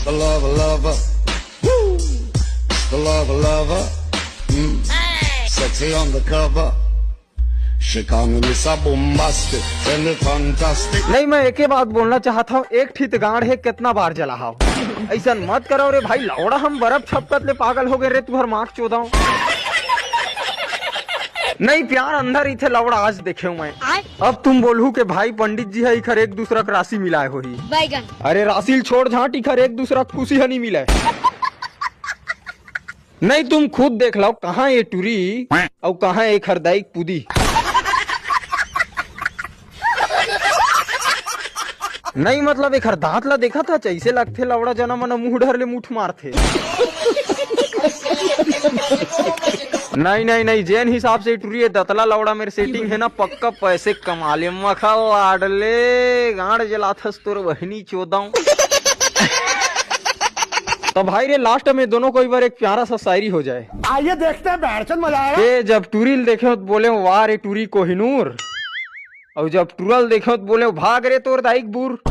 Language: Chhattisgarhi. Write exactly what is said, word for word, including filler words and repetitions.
The lover, lover. Woo! The lover, lover. Mm. Sexy on the cover. She call me Mister Bombastic and the Fantastic. नहीं, मैं एके बात बोलना चाहत हव, एक ठित गांड हे, कितना बार जला हव। ऐसन मत करव रे भाई, लौड़ा हम बर्फ छपकत ले पागल हो गए रे, तुहर माँ के चोदव। नहीं, प्यार अंधा रहिथे लौड़ा, आज देखे मैं। अब तुम बोलहू के भाई पंडित जी हे, इखर एक दूसरा के राशि मिलाए होही। बैगन। अरे राशि ल छोड़ झांट, इखर एक दूसरा के खुशी ह नहीं मिले। नहीं, तुम खुद देख लो, कहाँ ये टुरी अउ कहाँ ये खरदाई पुदी। नहीं, मतलब, एखर दांत ला देखा था, जैसे लगथे लवड़ा जना मन मुंह डर ले मुठ मारथे। नहीं, नहीं, नहीं, जेन हिसाब से टुरी ये दतला लवड़ा मेर सेटिंग हे ना, पक्का पैसे कमा ले। मखा लाडले, गांड जलाथस तोर बहिनी चोदव। तो भाई रे, लास्ट में दोनों को एक बार एक प्यारा सा शायरी हो जाए। आइए देखते हैं, बहरचंद मजा आएगा। ए, जब टुरी ल देखे हो तो बोले, "वाह रे टुरी कोहिनूर," और जब टुरल देखे हो तो बोले, "भाग रे तोर दाई के बूर।"